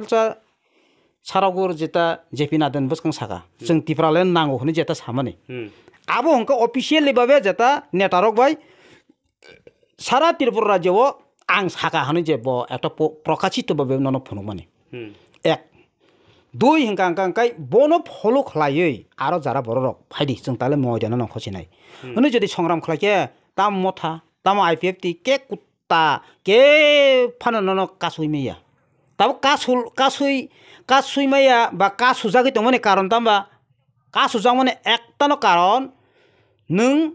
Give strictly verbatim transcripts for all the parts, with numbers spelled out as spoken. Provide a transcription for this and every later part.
Sa-, Saragur jeta J P Nadha ni bwskang saka, chwng Tipraland nango hwnwi jeta samani. Hmm. Abo hwnkhe officially babe jeta netarok bai sara Tripura rajyo o ang saka hwnwi je bo ekta po-, prokachito babe nono phunukmani. Hmm. Ek. Dui hwnkha hwnkha hwnkhe bono follow khlaiwi aro jara bororok phaidi chwng tale moidano nongkho sinai. Hmm. Hwnwi jodi songram khlaikhe tamo motha, tamo I P F T, ke kutta, ke phano nono kasui maya. Tabuk kasul-, kasui, kasui maya ba kasujagwi tongmani karon tamba, kasujakmani ektano karon nwng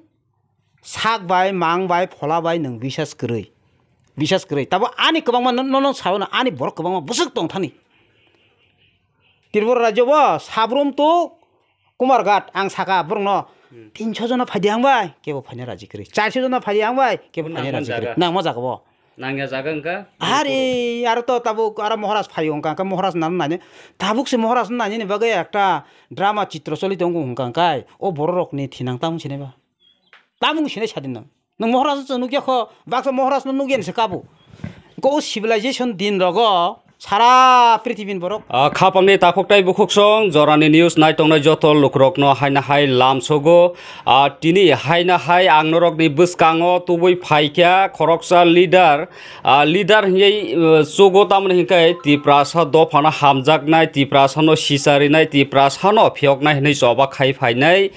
sak bai, mang bai, phola bai nwng bisas kwrwi. Bisas kwrwi. Tabuk ani kwbangma no-, nono saono ani borok kwbangma bwswk tongthani. Tripura rajyo bo sabrum tuk Kumar Ghat, ang saka borokno tinso jona phaidi ang bai, kebo phaina raji kwrwi. Charso jona phaidi ang bai, kebo phaina raji kwrwi. Nangma jaga bo. Nangya jaga wngkha. Are, aro to tabuk aro Maharaj phaio wngkha, wngkha Maharaj nang nani. Tabuk se Maharaj nani ni bagwi ekta drama chitro choli tongo wngkha, wngkha o bororokni thinang tamung sinai ba. Tamung sinai sadin nang. Nwng Maharaj se nukya kho, baksa Maharaj no nukya se kabu. Ko civilization din rogo sara prithibi ni borok. Ah, khapangni takhuk tai bukhuk song, jorani news nai tongnai joto lukurokno haina hai lamsogo. Ah, tini haina hai ang norokni bwskango tubui phaikha khoroksa leader. Ah, leader hinwi, uh, chugo tamoni hinkhai Tiprasa dophano hamjaknai, Tiprasano sicharinai, Tiprasano phiyoknai hinwi choba khai phainai.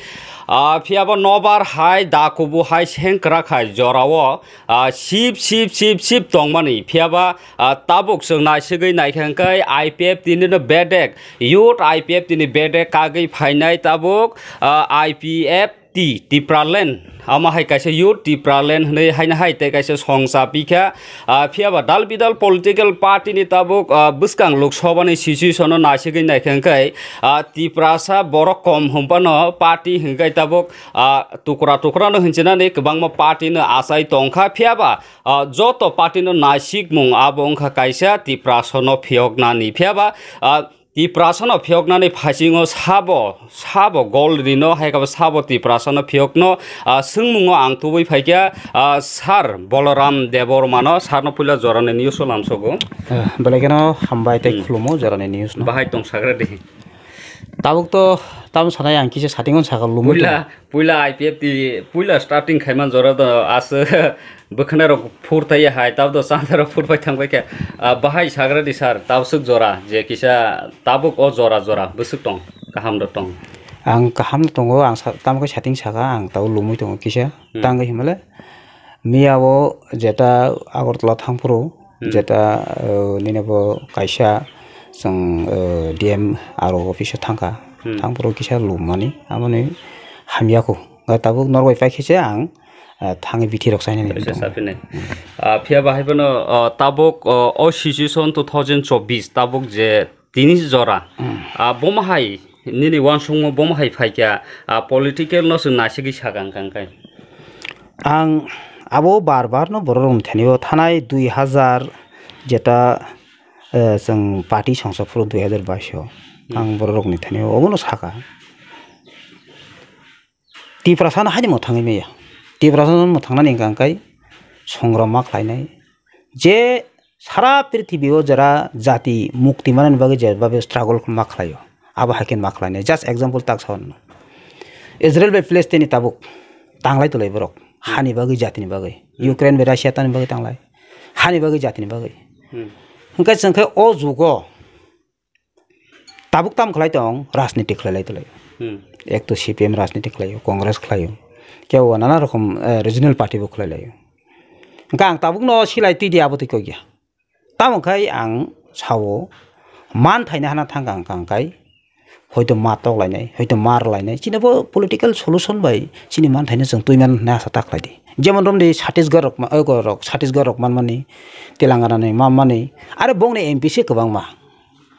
Ah, phiyaba nobar hai, dakubu hai, sengkrak hai jorao, ah, sip, sip, sip, sip tongmani. Phiyaba, ah, tabuk chwng naisigwi naikha hwnkhe I P F T nino bedek, youth I P F T ni bedek kagwi phainai tabuk, ah, I P F T, Tipraland. Amo hai kaisa youth Tipraland hinwi haino hai tei kaisa song chapikha. Ah, phiyaba dal bidal political party ni tabuk, ah, bwskang Lok Sabha ni situation no naisigwi naikha hwnkhe, ah, Tiprasa borok kom hwnphano party hwnkhe tabuk, ah, tukra tukra no hinchinani kwbangma party no achai tongkha. Phiyaba, ah, joto party no naisikmung abo wngkha kaisa Tiprasa no phiyoknani. Phiyaba, ah, Tiprasano phiyoknani phasingo sabo, sabo gol rino, hai khe bo sabo Tiprasano phiyokno, ah, swngmungo ang tubui phaikha, ah, Sir Balaram Debbarmano, Sir no puila jorani news o lamsogo. Eh, belai kheno hambai tei Hmm. khulumo jorani news no. Bahai tong sagra di. Tabuk to tamo sanai ang kisa satingo sakha lumo Puila, to. Puila I P F T, puila starting khaiman jora do aswk bwkhwnai rok phur thai hai, tabuk do chansa rok phur pai thang bai khe. Ah, bahai sagra di sir, tabuk swk jora, je kisa tabuk o jora jora bwswk tong, kaham do tong. Ang kaham no tongo, ang sa-, tamo khe sating saka, ang tabuk lumui tongo kisa, Hmm. tang khe himale. Miya o jeta Agartala thang phuru, Hmm. jeta, uh, nini bo kaisa chwng, uh, D M R O office o thangkha. Hmm. Thang phuru kisa lumani, amoni hamya kho. Tabuk norok bai paikhe se ang, ah, thangwi bithi rok chainani Kaisa tong. Saphinai. Ah, phiya bahai bono, ah, tabuk, ah, o situation two thousand chobbish tabuk je tini jora. Hmm. Ah, bomo hai nini uansukmo bomo hai phaikha, ah, political no chwng naisigwi sakang kang kai. Ang abo bar bar no borok rokni thani o thanai dui hazar jeta, eh, chwng party songsa phuru dui hazar bais o. Hmm. Ang borok rokni thani o obono saka. Tiprasa no haino mwthangwi maya. Tiprasa no mwthangnani hwnka hwnkhe songram ma khlainai. Je sara prithibi o jara jati mukti manani bagwi je babe struggle ma khlaio. Abo hai khe ma khlainai. Just example tak sa hwnno. Israel bai Palestine ni tabuk tanglai tolai borok. Hani bagwi jatini bagwi. Hmm. Ukraine bai Russia tani bagwi tanglai. Hani bagwi jatini bagwi. Hmm. Hwnkhe chwng khe o jugo Tabuk tam khlai tong, rajniti khlai lai tonglaio. Hmm. Ek to C P M rajniti khlaio, Congress khlaio, kebo nana rokom, eh, regional party bo khlai laio. Hwnkhe ang tabukno silai twi di abo twi kok ya. Tamo khai ang sao, man thaina hana thang kang kang khai, hoito ma tok lainai, hoito ma rw lainai. Chini bo political solution bai chini man thaina chwng twi man hwnwi asa ta khlai di. Jemon romdi Chhattisgarh rok ma-, oi, rok, Chhattisgarh rok manmani, Telangana ni manmani, are bongni M P se kwbangma.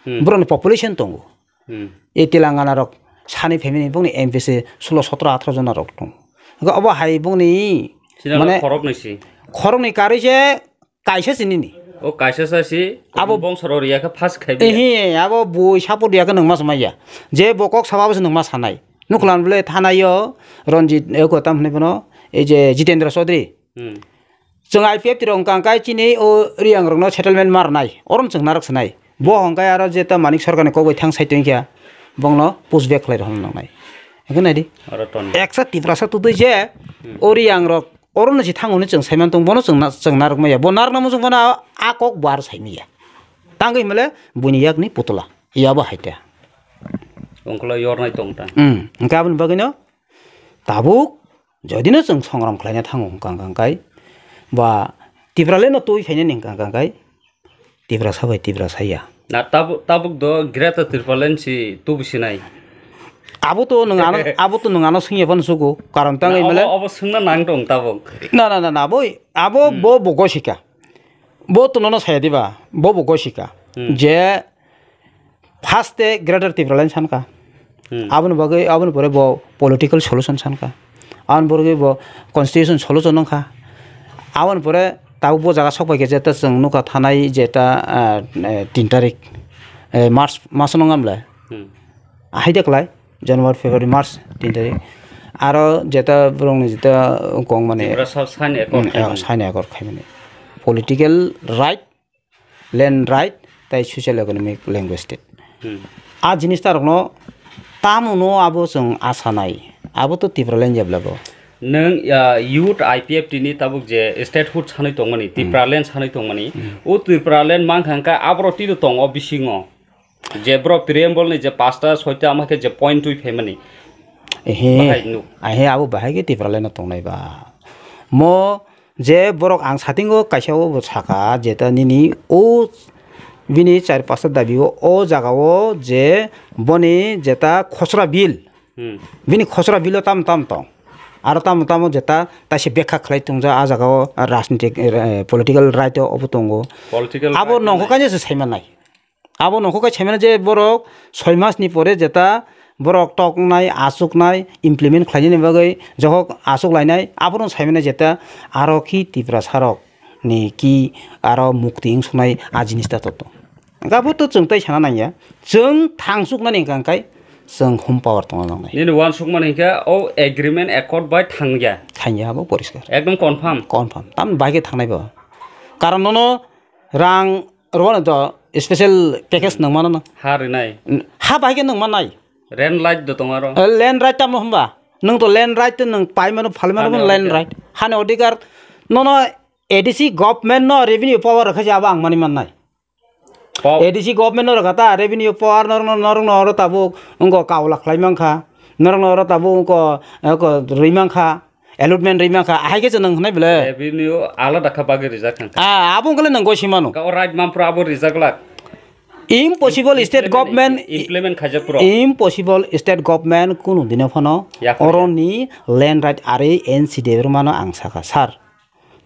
Hmm. Borokni population tongo. Hmm. E Telangana rok sani family bongni M P se sulo sotro atro jona rok tongo. Hwnkhe obo hai bongni Chini mane khoroknwi si. Khoroknwi karwi se kaisa si nini. O kaisa sa si, abo bongso rok riya khe first khai biya. Ehe, abo bui support riya khe nwng ma swmai ya. Je bo kok saba abo se nwng ma sanai. Nuklan bole thanai yo Ranjit, e, ko tam hwnwi bono, ei je Jitendra Chaudhary. Hmm. Chwng I P F T rok wngkha hwnkhe chini o Riyang rokno settlement ma rwnai, orom chwng narwk swnai. Bo hwnkhai aro je ta Manik Sarkar ni kok bai thang sai tongkha, bongno push back khlai rwna nangnai. Hwnkhe naidi. Oro ton. Eksa Tiprasa tutui je, Hmm. ori ang rok, oro no si thango ni chwng saiman tong, bono chwng na, chwng narwk maya. Bo narwkna muchung bono a, a kok bo ar sai maya. Tangwi himle buini yakni putula. Yabo hai ta. Ongkolo yornai tong ta. Hmm. Hwnkhe aboni bagwino tabuk jodino chwng songram khlaina thango hwnkha hwnkha kai, ba Tipraland no twi phainani hwnkha hwnkha kai, Tiprasa bai Tiprasa ya. Na tabuk, tabuk do Greater Tipraland si tubu sinai. Abo to nwng ano, abo to nwng ano swngya phano sugo, karon tangwi Na, male. Obo, obo swngna nang tong tabuk. Na, na, na, na, boi, abo Hmm. bo, bo gosika. Bo to nono saya diba, bo, bo gosika. Hmm. Je first e Greater Tipraland sanka. Hmm. Aboni bagwi, aboni pore bo political solution sanka. Aboni pore bo constitution solution wngkha. Aboni pore tabuk bo jaga sok pai khe jeta chwng nukha thanai jeta, ah, eh, tin tarik, eh, March maso nung amle. Hmm. Ahai de klai, January, February, March, tin tarik. Aro jeta borokni jeta kong mane, Tiprasa Sign Accord hmm, khaimani. Eh, sign accord khaimani. Political right, land right, tai social economic language state. Hmm. A jinis ta rokno tamo no abo chwng asa nai. Abo to Tipraland jebla bo. Nwng, ah, youth I P F T ni tabuk je statehood sanwi tongmani, Hmm. Tipraland sanwi tongmani, Hmm. o Tipraland mankha hwnkha aboro tino tongo bisingo. Je bro preamble ni je pasta soita ama khe je point twi phaimani. Ehe. Bahai nuk. Ahe abo bahai khe Tipraland no tongnai ba. Mo je borok ang satingo kaisa o bo saka jeta nini o bini char pasta dabi o, o jaga o je boni jeta khosra bill. Hmm. Bini khosra bill o tam tam tong. Aro tam tam jeta taise bekha khlai tongja a jaga o rajnitik, eh, political right o obo tongo. Political Abo right nongkho nai. Kaisa se saimanai. Abo nokho kai saimano je borok soi mas ni pore jeta borok toknai, achuknai, implement khlainani bagwi jokhok achuk lainai, abono saimano jeta aro khi Tiprasa rok ni ki aro mukti wng suknai a jinis ta toto. Hwnkhe abo to chwng tai sana nangya, chwng thang suknani hwnkha hwnkhe chwng home power tongna nangnai. Nini uansukmani hwnkhe o agreement accord bai thangya. Thangya abo poriskar. Ekdom confirm. Confirm. Tamni bai khe thangnai bo. Karon nono rang rwano to special package Hmm. nang mano na. Ha rinai. N-, ha bai khe nang manai. Land right do tong aro. Eh, land right tamo hwnba? Nwng to land right to nwng pai mano, phal mano Hani land odhikar. Right. Hani odhikar nono A D C government no revenue power rwkha je abo ang mani mannai. Pop. A D C government no rwkha ta revenue power norok no, norok no oro tabuk wngko kaula khlai mankha. Norok no oro tabuk wngko, wngko rwi mankha. Allotment rwi mankha, ahai khe chwng nwng hwnai bwle. Revenue alada kha bagwi rijak kha. Ah, abo wngkha le nwng goi swi mano. Ka o right mampro abo rijak lak. Impossible state Implement, government, implement khaijak pro. Impossible state government kunu dino phano Yakhai. Oroni land right ari N C D rwmano ang sakha, sir.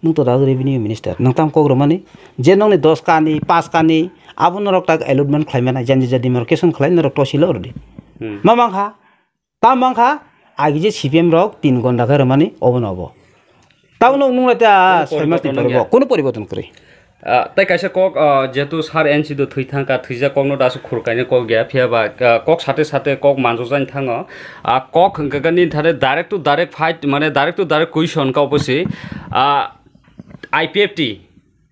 Nwng to da revenue minister, nwng tam kok rwmani, je nokni dos kani, pas kani, abo norok tak allotment khlai mano, jani jadi demarcation khlai norok tohsilo rwdi. Hmm. Ma mankha? Tam mankha, agi je C P M rok tin gonda khe rwmani, obo no obo. Tabuk no nung lai ta Kuno soi mas ni poriborton pore wngya. Bo, kuno poriborton kwrwi. Ah, tai kaisa kok, ah, jehetu sir N C do thwi thangkha, thwijak kok no dasu khur kainwi kok ya, phiya ba, ah, kok sate sate kok manjojani thango. Ah, kok hwnkha khe nini thani direct to direct fight, mane direct to direct question ka obo se. Ah, I P F T,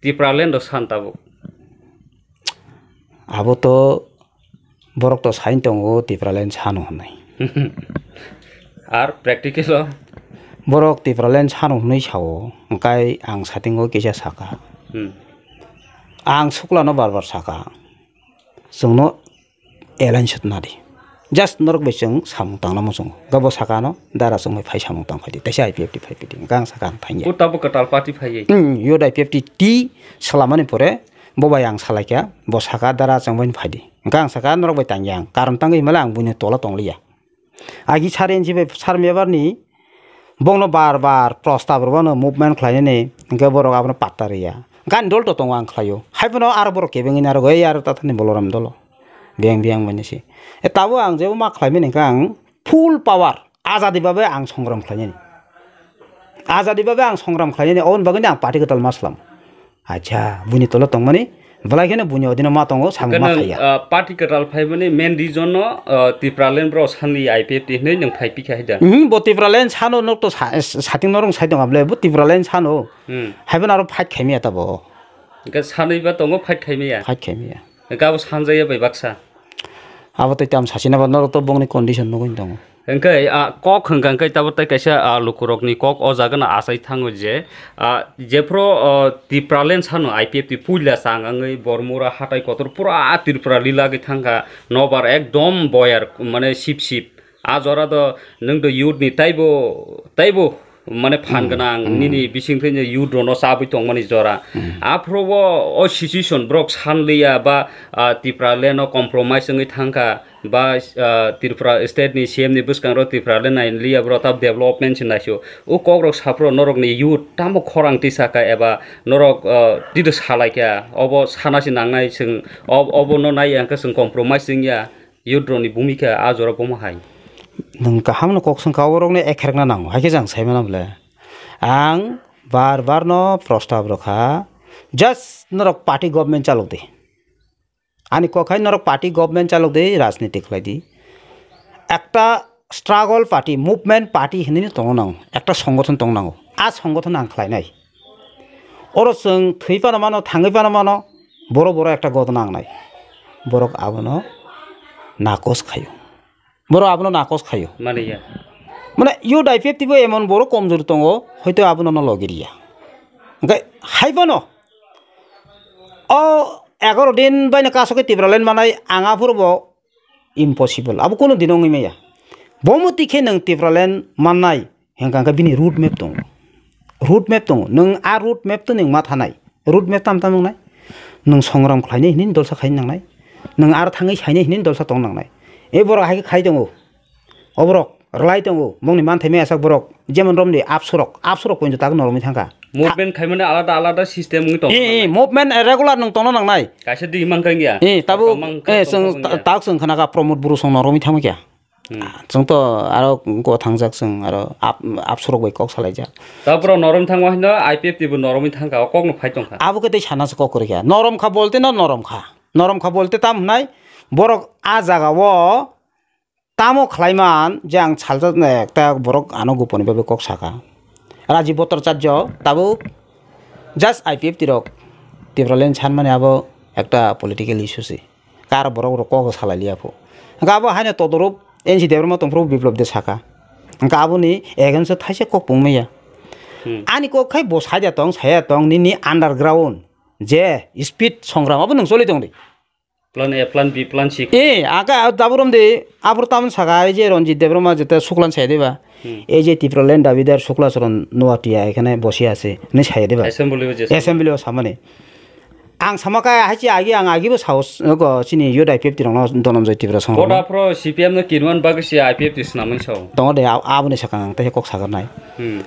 Tipraland do san tabuk. Abo to borok to sain tongo Tipraland sano hwnwi. Ar practical o? Borok Tipraland sano hwnwi sao, hwnkhe ang satingo kisa saka. Hmm. Ang suklano bar bar saka. Chwngno alliance nadi. Just norok bai chwng samung tangna muchungo. Gabo saka ano dara chwng bai phai samung tang phaidi. Taisa I P F T phai phaidi. Hwnkhe ang saka ang thangya. O tabuk kwtal party phaiwi? Hmm, youth I P F T T swlamani pore bo bai ang salaikha. Bo saka dara chwng bai phaidi. Hwnkhe ang saka norok bai tangya ang. Karon tangwi himale ang buini tola tongliya. Agi sar N C bai sar mebar ni bongno bar bar prostab rwmano movement khlainani, hwnkhe borok abono patta rwya. Gan dol to tongo ang khlaio. Haiphano aro borok kebengwi narwgo, "Ei aro tathani Boloram dolo." Biyang biyang mani se. E tabuk ang jebo ma khlaimani hwnkhe ang full power, ajadi babe ang songram khlainani. Ajadi babe ang songram khlainani, oboni bagwino ang party kwtal ma slam. Acha, buini tolo tongmani, belai kheno buini odino ma tongo, samung ma Hwnkhe nwng, khaiya. Ah, party kwtal phaimani main reason no, ah, Tipraland bro sanli I P F T hinwi nwng phai pikha hai da? Mhm, bo Tipraland sano nok to sa-, sating norong sai tong able, bo Tipraland sano. Hmm. Haibo aro fight khaimaya ta bo. Hwnkhe sanwi ba tongo fight khaimaya? Fight khaimaya. Hwnkhe abo sanjaya bai baksa. Abo tei tamo sachina ba norok to bongni condition nugwi tongo. Hwnkhe, ah, kok hwnkha hwnkhe tabo tei kaisa, ah, lukurokni kok o jaga no achai thango je, ah, jephru, oh, Tipraland sano I P F T puila chang wngwi Bormura hatai kotor pura Tripura lilagwi thangkha, nobar ekdom boyar mane sip sip. A jora do nwng do youth ni taibo, taibo mane phan gwnang, nini bising thai youth rok no chabwi tongmani jora. Aphuru o, o situation borok sanliya ba, ah, Tipraland no compromise wngwi thangkha ba, ah, Tripura state ni C M ni bwskango Tipraland nai liya borok ta development se naisio. O kok rok saphuru norok ni youth tamo khorang tisa kha eba norok, ah, tito salaikha obo sana se nangnai chwng ob-, obo no nai ang khe chwng compromise wngya. Youth rokni bhumika a jora bomo hai. Nwng kaham no kok swngkha, oborok no ekherkna nango, hai khe jang sai mano bole. Ang bar bar no prostab rokha, just norok party government chalok di. Ani kok hai norok party government chalok di, rajniti khlai di. Ekta struggle party, movement party hinwi no tongna nango, ekta songothon tongna nango. A songothon ang khlainai. Oro chwng thwi phano mano, thangwi phano mano, boro boro ekta godona wngnai. Borok abono nakos khaio. Borok abono nakos khaio. Mane ya. Mane youth I P F T bo emon borok komjor tongo, hoito abono no logi riya. Hwnkhe hai phano o egaroh din baino kasokhe Tipraland manai ang aphuru bo impossible. Abo kunu dino wngwi maya. Bo mwtwi khe nwng Tipraland mannai. Hwnkha hwnkhe bini road map tongo. Road map tongo. Nwng a road map to nwng ma thanai. Road map tam tam wngnai. Nwng songram khlainai hinwi dolsa khai nangnai. Nwng ar thangwi sainai hinwi dolsa tong nangnai. E borok hai khe khai tongo. O borok rwlai tongo. Bongni manthai maya sak borok. Jemon romni apsurok. Apsurok pointo tak noromwi thangkha. Movement khaimani alada alada system wngwi tongo. Eh, eh, movement regular nwng tongna nangnai. Kaisa di mang kangya. Eh, tabuk, eh, chwng ta-, tak chwng khna kha Pramod Bru song noromwi thangma kya. Hmm. Ah, chwng to aro go thangjak chwng aro ap-, apsurok bai kok salaijak. Tabro norom thangma hino I P F T bo noromwi thangkha, o kokno phai tongkha. Abo khe tei sana se kok kwrwi kha. Norom kha bolte no norom kha. Norom kha bolte tam hnai borok a jaga o tamo khlaiman je ang salsa ekta borok ano goponi bagwi kok saka. Rajiv Bhattacharya tabuk just I P F T rok Tipraland sanmani abo ekta political issue se. Kar borok rok kok salai liya pho. Hwnkhe abo haino Todorop N C Debbarma tongphuru Biplop de saka. Hwnkhe aboni against o thaisa kok pung maya. Hmm. Ani kok khai bo saida tong, saya tong, nini underground je speed songram abo nwng choli tong di. Plan A, plan B, plan C. Eh, aka daburom de, abro tamon saka, ei je Ranjit Debbarma jeta suklan saya diba. Hmm. এই যে ত্রিপুরাল্যান্ড দাবিদার শুক্লা চরণ নোয়াটিয়া এখানে বসে আছে, নি saya diba. Assembly o je. Assembly o samani. Ang sama kaya hai chi agi ang agi bo sao s-, go chini youth I P F T rok no Dhananjay Tripura song rok no. Boda pro C P M no kinwan bagwi si I P F T snamwi sao. Tongo de, ab-, aboni sakang ang tei kok sagar nai. Hmm.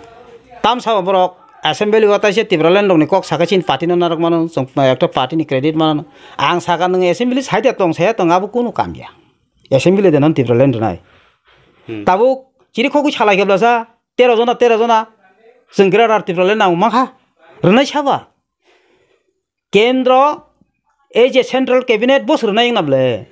Tam sao borok assembly o tai se Tipraland rok ni kok saka chini party no narok mano, chwng ekta party ni credit mano. Ang saka nwng assembly sai de tong saya tong abo kunu kam ya. Assembly de non Tipraland nai. Hmm. Tabuk chiri khogwi salai khe blasa tero jona, tero jona. Chwng greater Tipraland nang ma kha. Rwnai saba. Kendro, ei je central cabinet bo swrwnai wngna ble.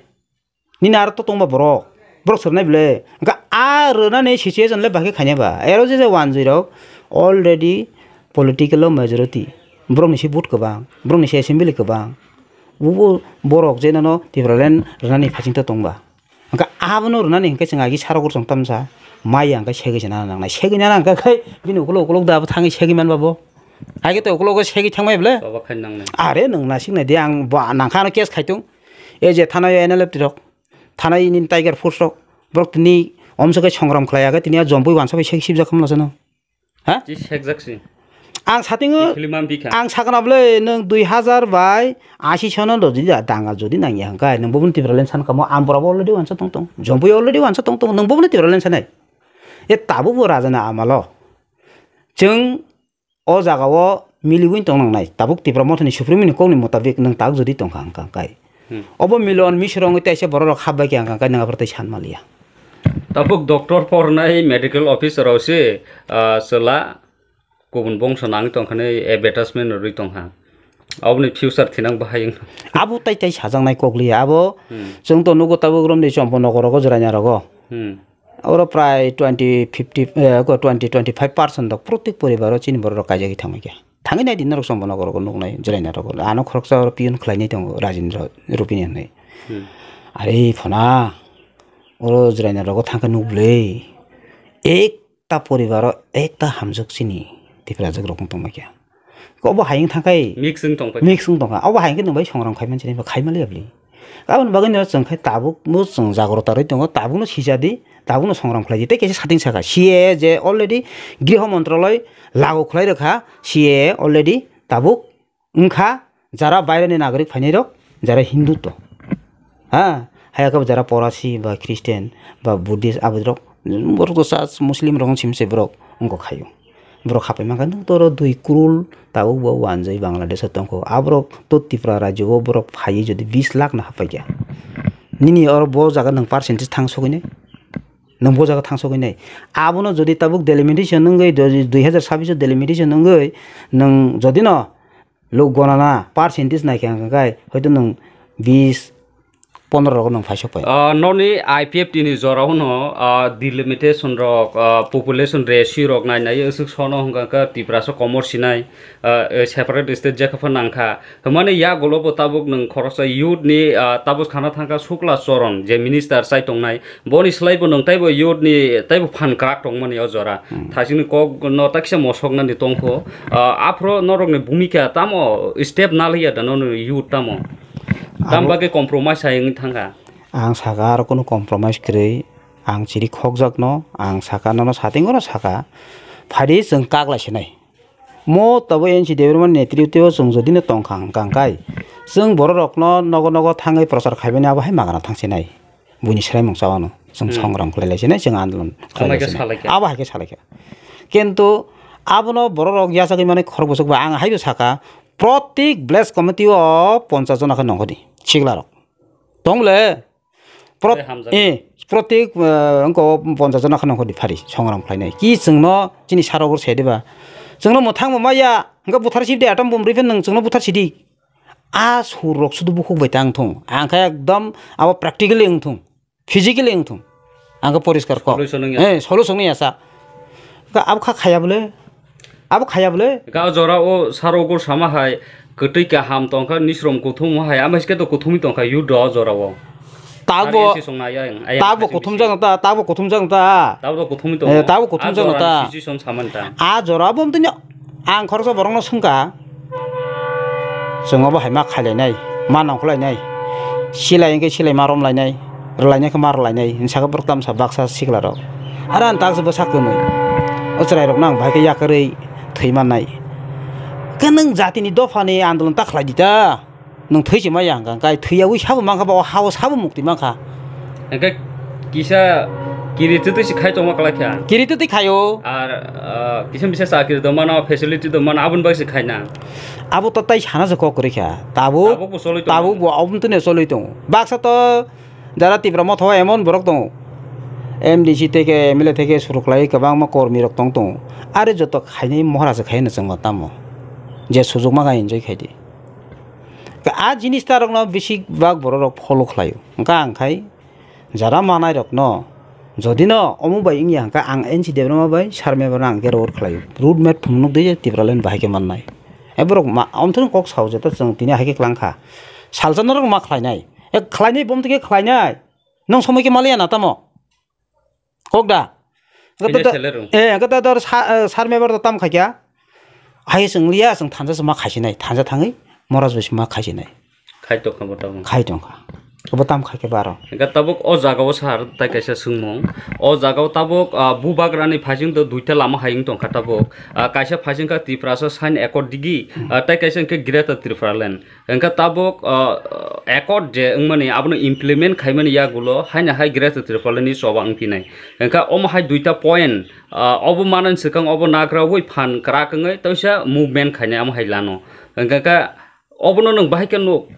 Nini aro to tongba borok. Borok swrwnai ble. Hwnkha a rwnani situation le bahai khe khaina ba. Ero je je wanjwi rok already political o majority. Borokni se vote kwbang, borokni se assembly kwbang. Bo borok je nono Tipraland rwnani phasing to tongba. Hwnkhe abono rwnani hwnkhe chwng agi sarok rwchwng tamsa maya hwnkhe segwi se nana nangnai. Segwi nana hwnkhe khai bini ukulok ukulok da abo thangwi segwi manba bo. Age to ukulok segwi thangmai bwle. Baba khai nangnai. Are nwng nasik nai de ang ba nangkha ano case khaitung. E je thana o N L F T rok. Thana ini Tiger Force rok. Borok tini omsokhe songram khlai age tini a jompui wansa bai segwi sibjak khamla sano. Ha? Chi sekjak si. Ang satingo, Ikhili man bikha. Ang sakna bwle nwng dui hazar bai ashi sono do jodi da-, danga jodi nangya hwnkhe nwng bubun Tipraland san kamo Ambura bo already wansa tong tong. Jompui already wansa tong tong. Nwng bubun Tipraland sanai. E tabuk bo raja na amalo. Chwng o jaga o miliwi tong nangnai. Tabuk Tipra Mothani Supreme ni kokni mutabik nwng tak jodi tongkha hwnkha hwnkhe. Hmm. Obo milon misrong tei se borok rok hap bai khe ang kang khe nang aphuru tei san maliya. Tabuk doctor pornai medical officer rok se, ah, chwla kubun bongso nang tong khani advertisement rwi tong ha. Aboni future thinang bahai wng. Abo tai tai sajaknai kok liya abo. Hmm. Chwng to nugo tabuk romni chompo nogo rogo jwraina rogo. Hmm. Oro prai twenty, fifty, eh, ko twenty, twenty five percent dok protek poribar o chini borok rok kaijagwi thangwi kha. Thangwi nai di norok chombo nogo rogo nuknai jwraina rogo. Ano khoroksa oro pion khlainai tongo Rajendra Rupini hinwi. Hmm. Are phona oro jwraina rogo thangkhe nukbwlwi ekta poribaro ekta hamjwk chini Tiprajwk rok wng tongma khe. Obo hayung thangkhai Mix wng tongpai. Mix wng tongkha. Obo hayung khe nwng bai songram khai manchini khai maliya bwlwi. Aboni bagwi no chwng khai tabuk no chwng jagrota rwi tongo, tabuk no sijadi, tabuk no songram khlai di. Tei kaisa sating saka, C A A je already Griho Montroloi lagu khlai rwkha, C A A already tabuk wngkha, jara baireni nagarik phainai rok, jara Hindu to. Ha, haya khe jara Porasi ba Christian ba Buddhist aboni rok, borok to church Muslim rok simse borok wngkha khaio. Borok hapai mankha, nwng toro dui crore tabuk bo wanjwi Bangladesh o tongkho. Aborok to Tripura rajyo o borok phaiwi jodi bis lakh no hapai kha. Nini oro bo jaga nwng percentage thang sogwi nai. Nwng bo jaga thang sogwi nai. Abono jodi tabuk delimitation wngwi, dui hajar sabbish o delimitation wngwi, nwng jodi no lok gonana percentage nai khe hwnka khe hoito nwng bis, pondro rogo nwng phaisok pai. Ah, noni I P F T ni jora o no, ah, delimitation rok, ah, population ratio rok nai nai aswk sono hwnka khe Tiprasa komor sinai, ah, eh, separate state jekha pha nangkha. Hwnmani yagulo bo tabuk nwng khoroksa youth ni, ah, tabuk khana thangkha Sukla Choron je minister chai tongnai, boni slai bo nwng taibo youth ni taibo phan kwrak tongmani o jora. Hmm. Thasingni kok no takisa mosok nani tongkho. Ah, aphro norok ni bhumika tamo step naliya da nono youth tamo? Tam Abo bagwi compromise hai wngwi thangkha. Ang saka aro kunu compromise kwrwi, ang chiri khokjakno, ang saka nono satingo no saka, phaidi chwng kak lai sinai. Mo tabo N C Debbarma ni netritwo chwng jodi no tongkha hwnkha hwnkhe, chwng borok rokno nogo nogo thangwi prochar khaimani abo hai magana thang sinai. Buini swraimung chawano chwng Hmm. songram khlai lai sinai, chwng andolon khlai Amai lai khe sinai. Salai khe. Abo hai khe salai khe. Kintu abono borok rok yachagwi manwi khorok bwswk ba ang haibo saka, protik village committee o ponchas jona khe nongkhordi sikla rok. Tongle, prot-, Tei hamjak. Eh, protik, eh, wngko ponchas jona khe nongkhordi phari songram khlainai. Ki chwngno chini sarok ur se diba? Chwngno mwthangbo maya, hwnkhe buthar sidi atom bom riphen nwng chwngno buthar sidi. A sur rok sudu bukhuk bai tang thung. Ang khe ekdom abo practically wng thung. Physically wng thung. Ang khe poriskar kok. Solution wng ya. Eh, solution wng ya sa. Ka abo kha khaya bole. Abo khaya bole. Ka jora o saro gor sama hai kwtwi kaham tongkha, nisrom kuthum hai, ama hiske to kuthumwi tongkha youth o jora o. Tabo, Ari esi song nai ayang, ayang tabo kaisa kuthum bisi. Jang ta, tabo kuthum jang ta. Tabo kuthumwi tongo. Eh, tabo kuthum A jang jora ta. Situation saman ta. A jora bo tini ang khoroksa borokno swngkha. Chwng obo hai ma khailainai, ma nongkhorlainai. Silai hwnkhe silai ma romlainai, rwlainai khe ma rwlainai, hinwi sakhe borok tamsa baksa siklarok. Aro ang taksa bwsa kwmwi. O chwrairokno ang bahai khe yakarwi thwi mannai. Khe nwng jatini dophani andolon ta khlai di ta. Nwng thwi se maya hwnkha, kai thwiyaui sabo mankha ba, o ha-o sabo mukti mankha. Hwnkhe kisa kiri twtwi se khai tongma kwlai kha. Kiri twtwi khaio. Ar, ah, kisa misa chakri tongmano, facility tongmano, aboni bagwi se khaina. Abo to tai sana se kok kwrwi kha. Tabuk, Tabuk bo cholwi tongo. Tabuk bo aboni tini cholwi tongo. Baksa to jara Tipra motha o emon borok tongo. M D C theke, M L A theke suru khlai kwbangma kormi rok tong tongo. Are joto khainai mohra se khaino chwngno tamo. Je sujukma kha enjoy khaidi. A jinis ta rokno bisi bak borok rok follow khlaio. Hwnkha ang khai jara manai rokno jodi no omo bai wngya hwnkha ang N C Debbarma bai Sir Mebarma ang khe road khlaio. Road map phunuk di Tipraland bahai khe mannai. E borok ma, omthwng kok sao je ta chwng tini hai khe klang kha. Salsa norok ma khlainai. E khlainai bom thike khlainai. Nwng somoi khe maliya na tamo? Kok da? Hwnkhe Tini to, seller rung. Eh, hwnkhe to dor sa-, eh, Sir Mebar to tam khaikha. Hai chwng liya, chwng thansa se ma khaisinai, thansa thangwi Moraj bai se ma khaisinai. Khai tongkha bo tabuk. Khai tongkha. Abo tam khaikhe baro. Hwnkhe tabuk o jaga o sir tai kaisa swngmung. O jaga o tabuk, ah, bubagrani phaiching to duita lama hai wng tongkha tabuk. Ah, kaisa phaiching kha Tiprasa sign accord digi, ah, tai kaisa hwnkhe Greater Tipraland. Hwnkhe tabuk, ah, accord je wngmani abono implement khaimani yagulo haino hai Greater Tipraland ni choba wngphinai. Hwnkhe omo hai duita point, ah, obo manani swkang obo nagraui phan kwrak wngwi teisa movement khainai omo hai lano. Hwnkhe khe obono nwng bahai khe nuk.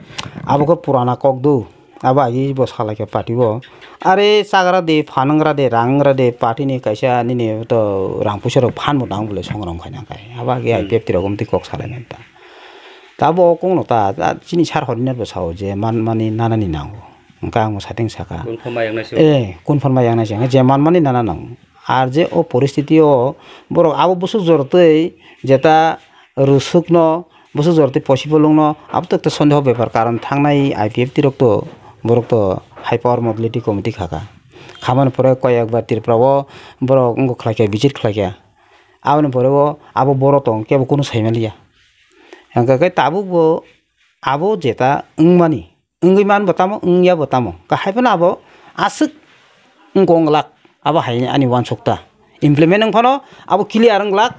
Abo khe purana kok do. Abo agi bo salai khe party o. Are chagra de, phan wngra de, rang wngra de, party ni kaisa nini to rang puisa rok phan bo nang bole songrong khaina khai. Abo agi Hmm. I P F T rok omtwi kok salai nai ta. Tabo o kok no ta, ta chini sir Horinar bo sao je man mani nana ni nango. Hwnkhe ang bo sating saka. Kun pha ma yang nai se. Eh, kun phan ma yang nai se. Je man mani nana nango. Ar je o poristiti o borok abo bwswk jor twi jeta rwswkno, bwswk jora tei possible wngno, abo to ekta sondeho bepar, karon thangnai I P F T rok to, borok to high power modality committee kha kha. Khamani pore koyekbar Tripura o borok wngkha khlai kha, visit khlai kha. Aboni pore o abo boro tong kebo kunu sai manliya. Hwnkha khe tabuk bo abo jeta wngmani, wngwi man bo tamo, wngya bo tamo, kahai phano abo aswk wngkha wng glak, abo hai ani uansuk ta. Implement wng phano abo clear wng glak,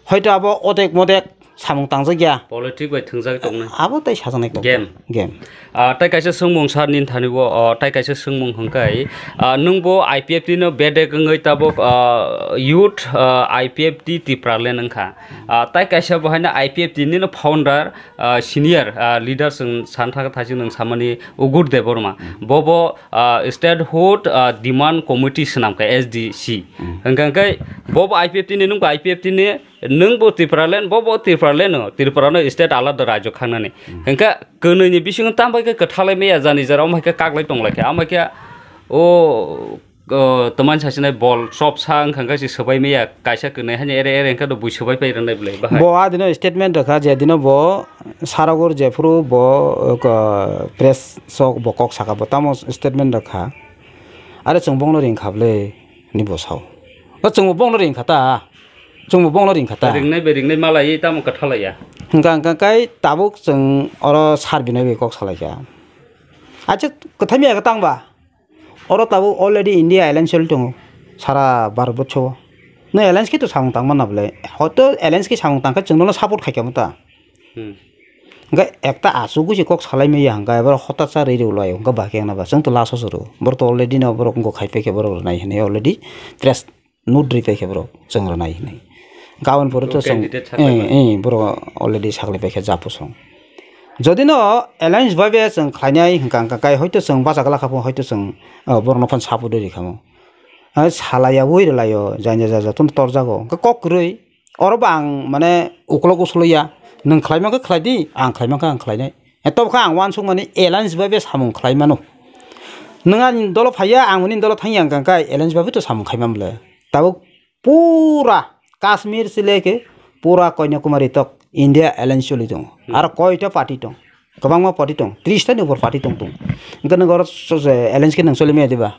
hoito abo odek modek samung tangjak ya. Politic bai thwngjak tongnai. Abo tai sajaknai kok. Game. Game. Ah, tai kaisa swngmung sir nini thani o, oh, tai kaisa swngmung hwnkhe, ah, nwng bo I P F T no bedek wngwi tabuk, ah, youth, ah, I P F T Tipraland wngkha. Ah, tai kaisa bo haino I P F T nini founder, ah, senior, ah, leader chwng san thaka thaising nwng samani Ugur Debbarma. Bo bo, ah, Statehood, ah, Demand Committee swnam kha S D C. Hwnkha hwnkhe bo bo I P F T ni, nwng bo I P F T ni, nwng bo Tipraland, bo bo Tipraland no, Tripura no state alada rajyo khangnani. Hwnkha kwnwi ni bisingo tam bai khe kwthalai maya jani jara, omo hai khe kaklai tonglai khe, amo hai khe o, o, twmani sasinai bol chop sa wngkha khe se swbai maya, kaisa kwnwi hani ere ere wngkha do bui swbai pai rwnai bwlai bahai. Bo a dino statement rwkha je dino bo Saragur jephuru bo, o, ko, press sok bo kok saka bo tamo statement rwkha. Are chwng bongno ringkha bwle ni bo sao. O chwngbo bongno ringkha ta. Chwngbo bongno ringkha ta. Ringnai bai ringnai malai tamo kwthalai ya. Hwnkha hwnkha kai tabuk chwng oro sar binai bai kok salai kha. Acha kwthai miya kwtang ba. Oro tabuk already India alliance choli tongo. Sara Bharat borsho o. No alliance khe to samung tang mana bwle. Hoito alliance khe samung tang khe chwng nono support khai kha ta. Hmm. Hwnkhe ekta asugwi se kok salai maya hwnkhe abo hotat sa riri ulai hwnkhe ba khe na ba chwng to last o suru. Borok to already no borok wngkha khai pai khe borok rwnai hinwi already press note rwi pai khe borok chwng rwnai hinwi. Gabon pore to chwng, candidate saklai eh, mano. Eh, borok already saklai pai khe japo song. Jodi no alliance bai be chwng khlainai hwnkha hwnkha kai hoito chwng bacha glak kha phano hoito chwng, oh, borok no phano support rwi kha mo. Hai salai ya ui rwlai o janya ja joto no torjago hwnkhe kok kwrwi. Oro bo ang mane ukolok usulo ya, nwng khlai mankha khlai di, ang khlai mankha ang khlai nai. Tobo khe ang uansuk mani alliance bai be samung khlai mano. Nwng ani dolo phai ya, ang nini dolo thang ya hwnkha khe alliance bai to samung khai man bwle. Tabuk pura Kashmir se leke pura Kanyakumari tok India alliance choli tongo. Hmm. Aro koita party tong, kwbangma party tong, tris ta ni upor party tong tong. Hwnkhe nwng oro so-, so-, alliance khe nwng choli maya diba?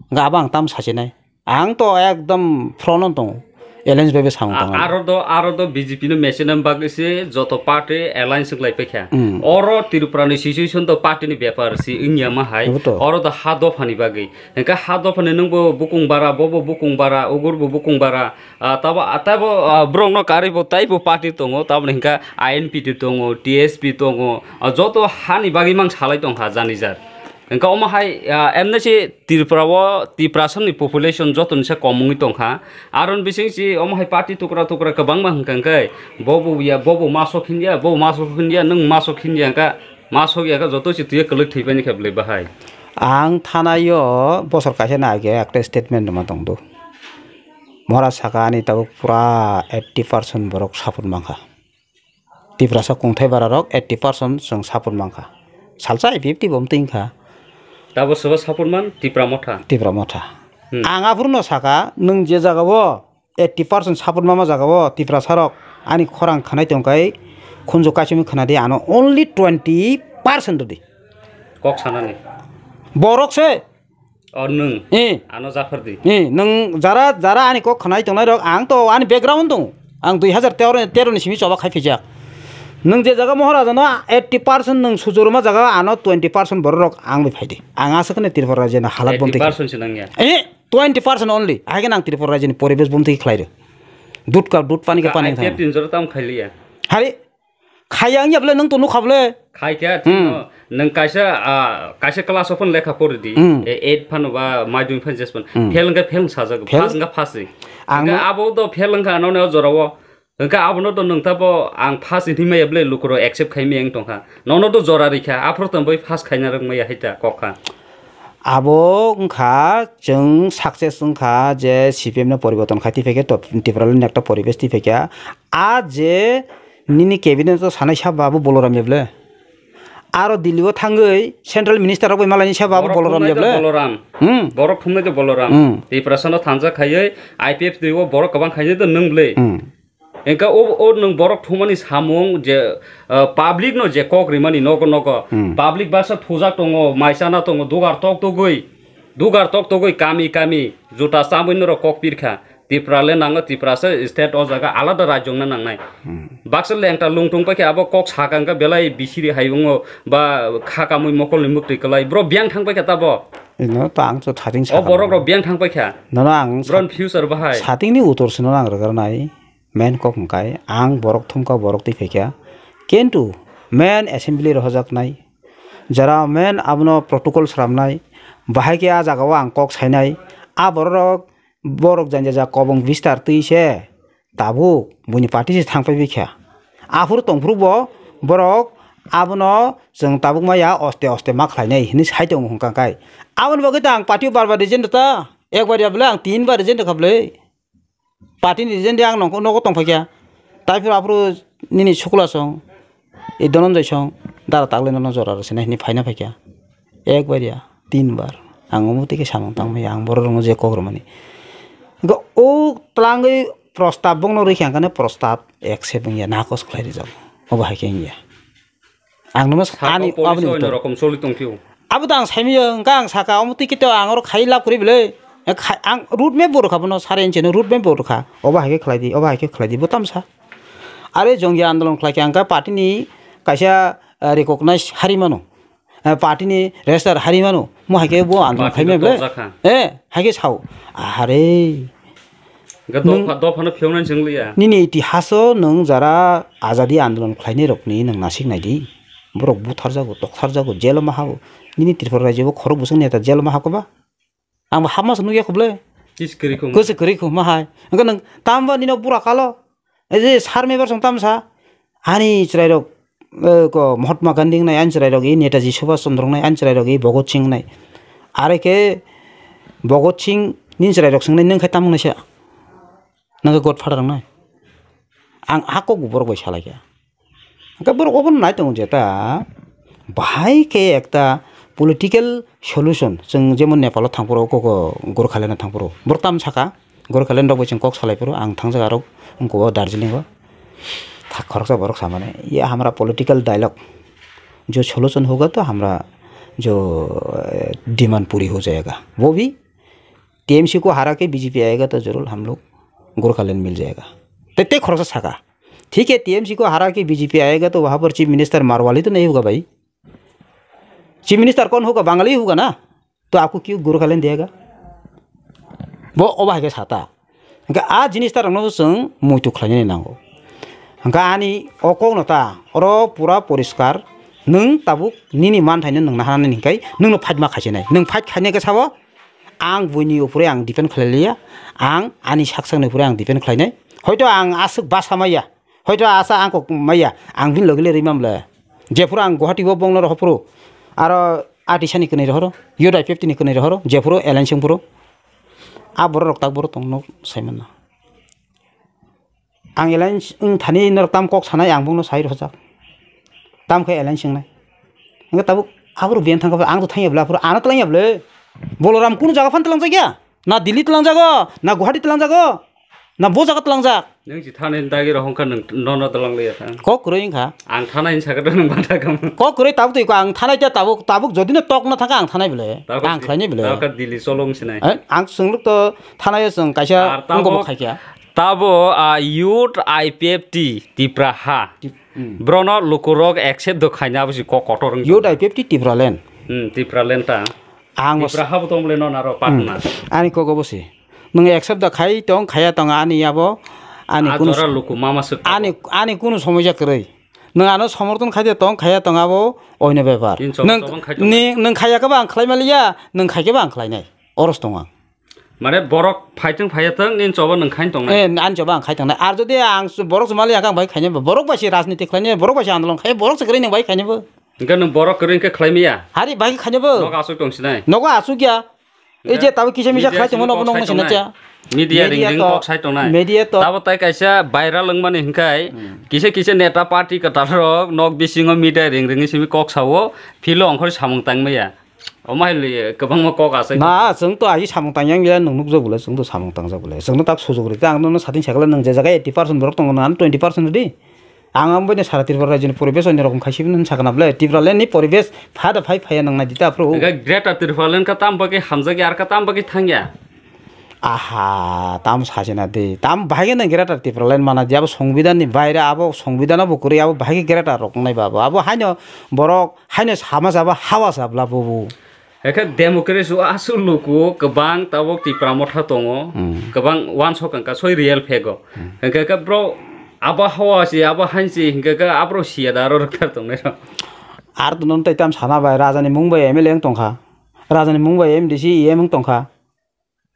Hwnkhe abo ang tam sachi nai. Ang to ekdom front o tongo. Alliance bai bo samung tang. Aro do, aro do B J P no machine bagwi se joto party alliance wng lai paikha. Hmm. Oro Tripura ni situation do party ni bepar si wngya ma hai. Abo to. Oro do ha dopha ni bagwi. Hwnkhe ha dopha ni nwng bo bukung bara, bo bo bukung bara, ugur bo bukung bara. Ah, tabo, ah, tabo, ah, borok no karwi bo taibo party tongo, tamo ni hwnkhe I N P T tongo, T S P tongo. Ah, joto ha ni bagwi mang salai tongkha jani jat. Hwnkhe omo hai, ah, emne se Tripura o, Tiprasa ni population joto ni se kom wngwi tongkha. Aron bising se omo hai party tukra tukra kwbangma hwnkha hwnkhe, bo bo ya, bo bo masok hindia, bo bo masok hindia, nwng masok hindia hwnkha, masok ya khe joto se twiya kwlwk thwi paini khe bwlwi bahai. Ang thanai o bosor kaisa na age ekta statement rwma tongdo. Mora saka ani tabuk pura eighty percent borok support mankha. Tiprasa kungthai bara rok eighty percent chwng support mankha. Salsa I P F T bo mtwi wngkha. Tabo sobo support man Tipra Motha. Tipra Motha. Hmm. Ang aphuru no saka, nwng je jaga o eighty percent support mama jaga o Tiprasa rok ani khorang khwnai tongkai khunju kaisimi khwnadi ano only twenty percent rwdi. Kok sanani. Borok se. O nwng. Eh. Ano japhar di. Eh, nwng jara, jara ani kok khwnai tongnai rok, ang to ani background dong. Ang dui hazar tero, tero ni simi choba khai phijak. Nwng je jaga Moharaja no eighty percent nwng sujuruma jaga ano twenty percent borok rok ang bai phaidi. Ang asa khane Tripura rajya ni halat bonti. Eighty percent se nangya. Eh, twenty percent only. Ahai khe nang Tripura rajya ni poribesh bonti khlai rw. Dud ka, dud pani ka pani. I P F T ni jora tam khailiya. Hari Khaya wngya bwle, nwng to nukha bwle. Khai khe, hmm, no, nwng kaisa, ah, kaisa class o phano lekha pori di. Hmm. E, eight phano ba madhyamik phano jes phano. Hmm. Fail wngkha, fail wng sajak. Fail? Pass wngkha, pass ri. Ang hwnkhe no abo do fail wngkha, ano ne o jora o. Hwnkhe abo no do nwng tabo ang pass hinwi maya bwle, lukurok accept khai maya wng tongkha. Nono do jora rikha, aphuru tong bai pass khaina rwk maya hai ta kok kha. Abo wngkha chwng success wngkha je C P M no poriborton khai, tiphaikhe to Tipraland ni ekta poribesh tiphaikha. A je nini cabinet o sanai sabo abo Boloram ya bwle? Aro Delhi o thangwi central minister rok bai malani sabo abo Boloram ya bwle? Boloram. Hmm. Borok thumnai de Boloram. Hmm. Tiprasa no thansa khaiwi I P F T o borok kwbang khainai de nwng bwle. Hmm. Engka o, o nwng borok thumani samung je, ah, public no je kok rimani nogo nogo. Hmm. Public baksa thujak tongo, maisana tongo, dugar tok togwi, dugar tok togwi kami kami juta chamwi norok kok pirkha. Tipraland nango, Tiprasa state o jaga alada rajyong na nangnai. Hmm. Baksa lengta lungtung paikha abo kok saka wngkha belai bisiri hai wngo ba kha kamwi mokolni mwktwi kwlai. Bro biyang thang paikha tabo. Ino ta ang to thating O sakha borok rok biyang thang paikha. Nono ang Bro sat-, future bahai. Satingni utor sino nang rwgwrnai. Main kok hwnkhe ang borok thumkha, borok twi phaikha. Kintu main assembly rohojaknai, jara main abono protocol sramnai, bahai khe a jagao ang kok sainai, a borok, borok jani jajak kobong bistar twi se tabuk buini party se thang pai bikha. Aphuru tongphuru bo borok abono chwng tabuk maya oste oste ma khlainai hinwi sai tongo hwnkha khe. Aboni bagwi ta ang party o bar bar resign rwta, ekbar ya bwle ang tin bar resign rwkha bwle. Party ni resign de ang nongkho nogo tong phaikha. Taiphuru aphuru nini sukula song, e Dhananjay song, dara tagle nono jora rw sinai hinwi phaina phaikha. Ekbar ya, tin bar. Ang omo tike samung tangmaya, ang borok rokno je kok rwmani. Hwnkhe o twlangwi prostab bokno rwkhe ang khe prostab accept wngya, nakos khlai rijak. Obo hai khe wngya. Ang nono Saka ani policy aboni onno utor. Rokom choli tongphio. Abo to ang saimio, hwnkha ang saka, omo twi kito ang oro khai lab kwrwi bwle. Eh, khai-, ang road map bo rwkha bono, sare inchino road map bo rwkha. Obo hai khe khlai di, obo hai khe khlai di, bo tamsa. Are jongya andolon khlai khe ang kha party ni kaisa, eh, recognize hari mano. Eh, party ni register hari mano. Mo hai khe bo andolon Party khai to me bwle. Dojak kha. Eh, hai khe sao. Ahare. Hwnkhe Nwng dopha, dophano phiyoknani chwng liya. Nini itihaso nwng jara azadi andolon khlainai rokni nwng nasik nai di. Borok butharjago, toktharjago, jelo ma habo. Nini Tripura rajyo bo khorok bwswk neta jelo ma hako ba? Ang bo hapma se nukya kho bwle. Kis kwrwi khum. Kwswk kwrwi khum ma hai. Hwnkhe nwng tamo ba nino bura kalo. Ei je sar mebar song tamsa. Ani chwrairok, eh, ko Mahatma Gandhi wngnai, ani chwrairok i Netaji Subhash Chandra wngnai, ani chwrairok i Bhagat Singh wngnai. Are khe Bhagat Singh ni chwrairok swngnai, "Nwng khai tamo wngnai sa? Nwng khe godfather wngnai?" Ang hakok bo borok bai salai kha. Hwnkhe borok obono nai tongo je ta bahai khe ekta political solution, chwng jemon Nepal o thang phuru, koko Gorkhaland o thang phuru, borok tamo saka, Gorkhaland rok bai chwng kok salai phuru, ang thangjak arok wngkha o Darjeeling o. Thak khoroksa borok samani, "Ye hamara political dialogue, jo solution hoga to hamara jo, eh, demand puri ho jayega." Wo bhi T M C ko hara ke B J P ayega to jarur hum log Gorkhaland mil jayega. Te, te khoroksa saka. "Theek hai, T M C ko hara ke B J P ayega to wahan par chief minister Marwal hi to nahi hoga bhai." Chief minister kaun hoga? Bangali hoga na? To aapko kyun Gorkhaland diyega? Bo obo hai khe sata. Hwnkhe a jinis ta rokno chwng muitu khlainani nango. Hwnkhe ani o kokno ta oro pura poriskar, nwng tabuk nini manthaino nwng naharnani hinkhai nwngno fight ma khaisinai. Nwng fight khainai khe sao, ang buini upore ang depend khlai liya, ang ani sak sakni upore ang depend khlainai. Hoito ang aswk basa maya, hoito asa ang kok maya, ang bini logi le rwi man bwle. Jephuru ang Guwahati o bongno rohor phuru, aro R T C ni kwnwi rohoro, U D I P F T ni kwnwi rohoro, jephuru alliance wng phuru, a borok rok tak borok tongno sai manna. Ang alliance wng thani norok tam kok sanai, ang bongno sai rohorjak. Tam khe alliance wngnai. Hwnkhe tabuk aphuru biyang thangkha, ang to thangya bwle, aphuru ano twlangya bwle. Boloram kunu jaga phano twlangjakya? Na Delhi twlangjago, na Guwahati twlangjago, na bo jaga twlangjak? Nwng si thani dagi rohor kha, nwng nono twlang liya kha. Kok kwrwi wngkha. Ang thana hinwi sakha, nwng bata kha. Kok kwrwi tabuk twi ko, ang thanai ta tabuk, tabuk jodi no tok na thangkha ang thanai bwle. Tabuk Ang di-, khlainai bwle. Tabuk ka Delhi cholong sinai. Eh, ang chwng luk to thanai o chwng kaisa Ar tabuk, wngkha bo khai kha. Tabo, ah, youth I P F T Tipra ha. Tip-, hmm. Brono lukurok accept do khaina abo si kok kotor wngkha. Youth I P F T Tipra land. Hmm, Tipra land ta. Ang Tipra ha bo tong bole no naro Hmm. partner. Ani kok obo si. Nwng accept da khai tong, khaya tong ani abo. Ani Ah, kunu jora luku mama suk ani, ani kunu somoja kwrwi. Nwng ano somorthon khai de tong, khaya tong abo oino bepar. Nini choba Nwng, chobang khai tong. Ni, nwng khaya khe ba ang khlai maliya, nwng khai khe ba ang khlainai. Oros tong ang. Mane borok phaithwng phaiyathwng nini choba nwng khai tongnai. Eh, ani choba ang khai tongnai. Ar jodi ang s-, borok chumali ang bai khainai bo. Borok bai se rajniti khlainai, borok bai se andolon khai, borok se kwrwi nwng bai khainai bo. Hwnkhe nwng borok kwrwi hwnkhe khlai maya? Hari bai khainai bo. Nogo aswk tong sinai. Nogo aswk ya. Ei je Hwnkhe tabuk kisa misa media khlai tongmano simi bono kok sai nong sinai tongnai. Cha. Media ring Media ring to, kok sai tongnai. Media to. Tabo tai kaisa viral wngmani hwnkhe Hmm. kisa kisa neta party kwtal rok nok bisingo media ring ringwi simi kok sao, philo ongkhor samung tang maya. Omo hai le kwbangma kok asai. Na, chwng to agi samung tang yang gila, nwng nukjak bole, chwng to samung tangjak bole. Chwng no tak sujuk ri, ang no sating sakla nwng je jaga eighty percent borok tongo, nwng twenty percent di. Ang ang bini sara Tripura rajyoni poribesh onyo rokom khaisi bini sakna bole, Tripura land ni poribesh phada phai phaya nwng nai dita phru. Hingke Greater Tripura land ka tam bagwi hamjak ya, ar ka tam bagwi thang ya? Aha, tam sajina de, tam bahai no Greater Tripura land mana di, abo songbidan ni baire, abo songbidan bo kwrwi, abo bahai Greater rok nai ba, abo haino borok haino sama sabo hawa sabla bubu. Hingke democracy o aswk luku kwbang tabok Tipra motha tongo, Hmm. kwbang wansok wngkha soi real fake o. Hmm. Hingke khe bro abo hawa si, abo hansi, hingke khe abro siya da aro rwkthar tongnai rok. Ar to non tai tam sana bai, raja ni mung bai M L A wng tongkha, raja ni mung bai M D C, E M wng tongkha.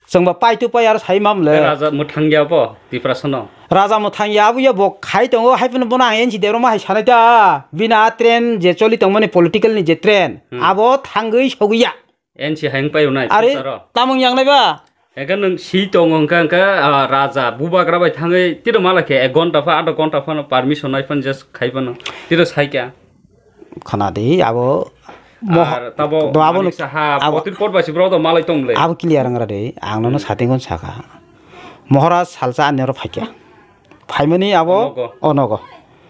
Chwng ba pai tu pai aro sai mam le. Raja mwthang ya bo Tiprasa no. Raja mwthang ya abo ya bo khai tongo, hai phano bono ang N C Debroma hai sanai ta. Bini a train je choli tongmani political ni je train, Hmm. abo thangwi sogwi ya. N C hai wng pai unai Are, Tiprasa ro. Tamung yang nai ba? Hingke nwng si tongo hingke, hingke, ah, raja bubagra bai thangwi tiro mala khe ek ghonta pha, adha ghonta phano permission nai phano just khai phano. Tiro sai kya? Khana di abo mo-, Ar tabo do abo Manik no, Saha, abo, Botir Kot bai si bro do malai tong le. Abo clear wng ra de, ang nono Hmm. sating on saka. Maharaj salsa ani oro phaikya. Phaimani abo Onogo. Onogo.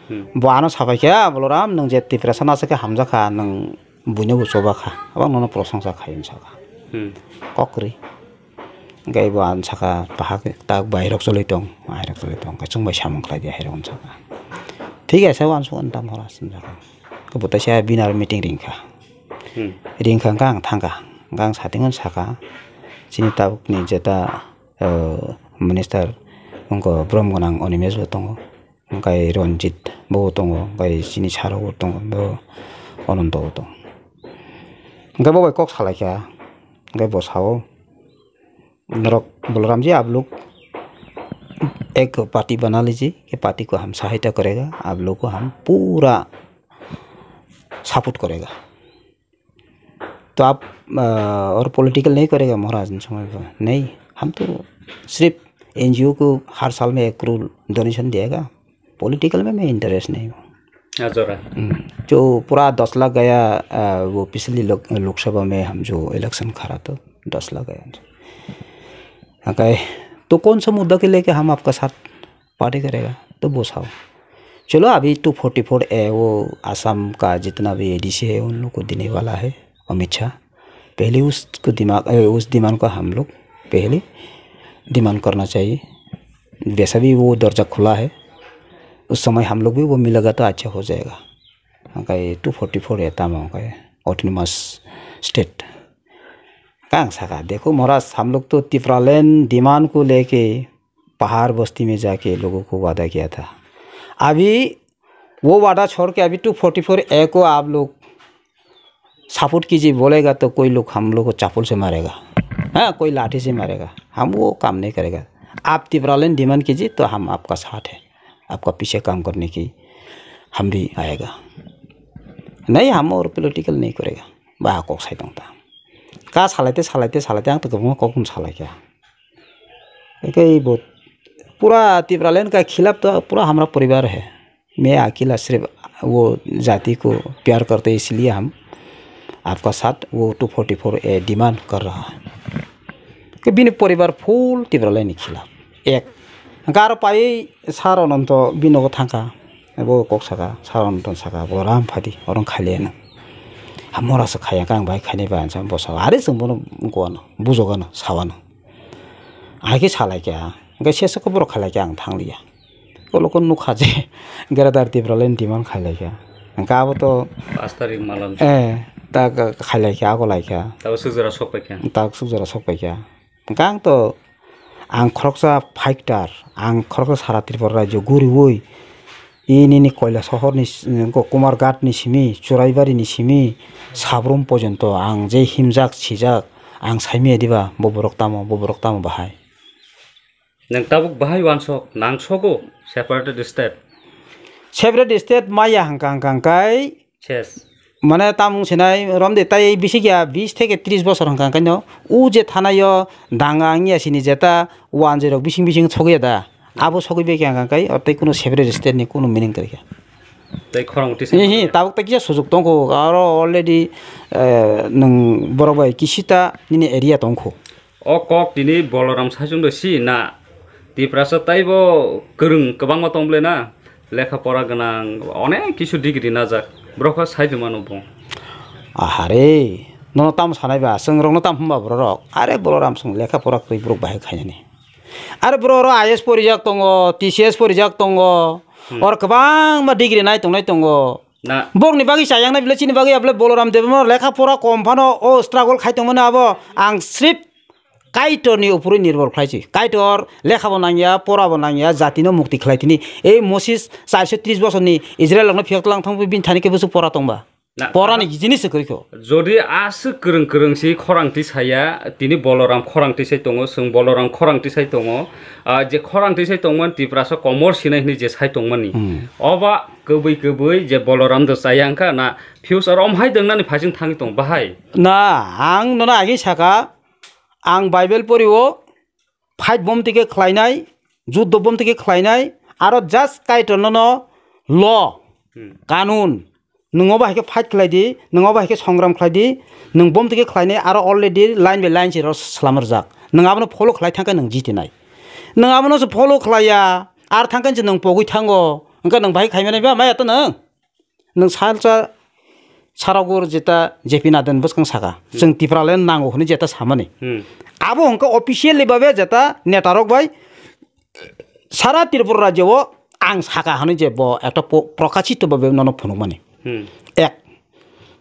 Hmm. Bo ano sapaikya, Boloram, nwng je Tiprasa nasa khe hamjakha, nwng buino bo choba kha. Abang nono prosongsa khai wng saka. Hmm. Kokri. Hingke bo ang saka, pahak tak bairok choli tong, bairok choli tong, khe chwng bai samung khlai di, hairok wng saka. Thik ase, wansuk wng tamo hora swngjak. Khe bo teisa bini aro meeting ringkha. Hmm. Ringkha hingke ang thangkha, hingke ang sating wng saka, chini tabukni jeta, eh, minister wngkha Brom Gwnang Animesh bo tongo. Hingke Ranjit bo tongo, hingke chini sir bo tongo, bo Ananto bo tongo. Hingke bo bai kok salaikha, hingke bo sao, "Norok Balaram ji, aap log ek party bana lijiye, ye party ko hum sahayata karega, aap log ko hum pura support karega." तो आप, अ, और पॉलिटिकल नहीं करेगा महाराज, इन समय पर नहीं, हम तो सिर्फ एनजीओ को हर साल में एक करोड़ डोनेशन देगा, पॉलिटिकल में मैं इंटरेस्ट नहीं हूँ। हाँ, जरा। हम्म, जो पूरा दस लाख गया, अ, वो पिछली लोक-, लोकसभा में हम जो इलेक्शन खड़ा तो दस लाख गया। हाँ, कहे, तो कौन सा मुद्दा के लेके हम आपका साथ पार्टी करेगा, तो वो साहब। चलो, अभी टू फ़ोर्टी फ़ोर ए वो असम का जितना भी एडीसी है, उन लोग को देने वाला है अमित शाह। पहले उसको दिमाग, ए, उस डिमांड को हम लोग पहले डिमांड करना चाहिए। वैसा भी वो दरजा खुला है, उस समय हम लोग भी वो मिलेगा तो अच्छा हो जाएगा। हंकाई two forty four A tamo hingke autonomous state। Kang saka, देखो महाराज, हम लोग तो तिपरालैंड डिमांड को लेके पहाड़ बस्ती में जाके लोगों को वादा किया था। अभी वो वादा छोड़ के अभी टू फ़ोर्टी फ़ोर ए को आप लोग सपोर्ट कीजिए बोलेगा तो कोई लोग हम लोग को चप्पल से मारेगा, हाँ, कोई लाठी से मारेगा, हम वो काम नहीं करेगा। आप तिपरालैंड डिमांड कीजिए तो हम आपका साथ है, आपका पीछे काम करने की हम भी आएगा। नहीं, हम और पॉलिटिकल नहीं करेगा। Ba kok sai tong ta. Ka salai te, salai te, salai te, ang to kwbangma kok no salai kha. Eke bo pura Tipraland ka khilaf to pura hamra poribar hai. मैं अकेला सिर्फ वो जाति को प्यार करते, इसलिए हम आपका साथ वो टू फ़ोर्टी फ़ोर ए डिमांड कर रहा है। Ke bini poribar full Tipraland ni khilaf. Ek. Hingke aro pai sir Ananto bini nogo thangkha. Bo kok saka, sir Ananto saka, "Bo ram phadi, oro khailai nang." Ha mora se khaya kang bai khainai ba ansa bo saka. Are chwng bono wngkha ano, bujok ano, sawano. Hai khe salai kha. Hingke sesa khe borok khailai kha ang thangliya. Olo khe nukha je Greater Tipraland demand khailai kha. Hingke abo to Pas tarik malam. Eh, ta khailai kha, ago lai kha. Tabo suk jora sok pai kha. Ta suk jora sok pai kha. Hingke ang to, ang khoroksa fighter, ang khoroksa sara Tripura rajyo guriwi, i nini Koilashahar ni s-, Kumarghat ni simi, Churaibari ni simi, Sabrum porjonto ang je himjak, sijak, ang saimaya diba, bo borok tamo, bo borok tamo bahai. Nwng tabuk bahai wansok, nangsogo separate state? Separate state maya hangka hangka hangkai, Ses. Mane tamung sinai romde tai bisi kya bis theke tris bosor hangka hangkaino. U je thanaio danga wngya sini jeta wanjwi rok bising bising sogwi da. Abo sogwi bai kya hangka hangkai, o tei kuno separate state ni kuno meaning kwrwi kha. Tei khorang twi Hihi, tabuk ta kisa sujuk tongkho, aro already, eh, nwng borok bai kisita nini area tongkho. O kok tini Boloram saichung do si na. Tiprasa taibo kwrwng kwbangma tong bwle na. Lekha pora gwnang, onek kisu degree najak. Borok kha sai tongmano bo. Ahare, nono tamo sanai ba, chwng rokno tamo hwnba borok rok. Are Boloram chwng lekha pora kwrwi borok bahai khainani. Are borok oro I A S porijak tongo, T C S porijak tongo. Hmm. Oro kwbangma degree nai tongnai tongo. Na. Bokni bagwi chayang nai bile chini bagwi able Boloram Debbarma lekha pora kom phano o struggle khai tongmani abo ang srip Kaitorni uphurwi nirbhor khlai si. Kaitor lekha bo nangya, pora bo nangya, jati no mukti khlai tini. Ei Moses charsho tris bosorni Israel rokno phiyok tlang thangwi bini thani khe bwswk pora tongba. Na, Porani aha. Jinis se kwrwi kho. Jodi aswk kwrwng kwrwng si khorang tisaya, tini Boloram khorang tisai tongo, chwng Boloram khorang tisai tongo. Ah, je khorang tisai tongmani Tiprasa komor sinai hwnwi je sai tongmani. Hmm. Oba kwbwi kwbwi je Boloram do chaya wngkha na future om hai dwngnani phaising thangwi tong bahai. Na, ang nono agi saka, ang Bible pori o, fight bomtwi khe khlainai, juddo bomtwi khe khlainai, aro just Kaitor nono law, Hmm. kanun, nwng obo hai khe fight khlai di, nwng obo hai khe songram khlai di, nwng bomtwi khe khlainai, aro already line by line se rw slam rwjak. Nwng abono follow khlai thang khe nwng jitinai. Nwng abono se follow khlai ya, ar thang khe se nwng pogwi thango, hwnkhe nwng bahai khai manai ba, maya to nwng? Nwng salsa Saragur jeta J P Nadha ni bwskang saka, Hmm. chwng Tipraland nango hwnwi jeta samani. Hmm. Abo hwnkhe officially babe jeta netarok bai sara Tripura rajyo o ang saka hwnwi je bo ekta po-, prokashito babe nono phunukmani. Hmm. Ek.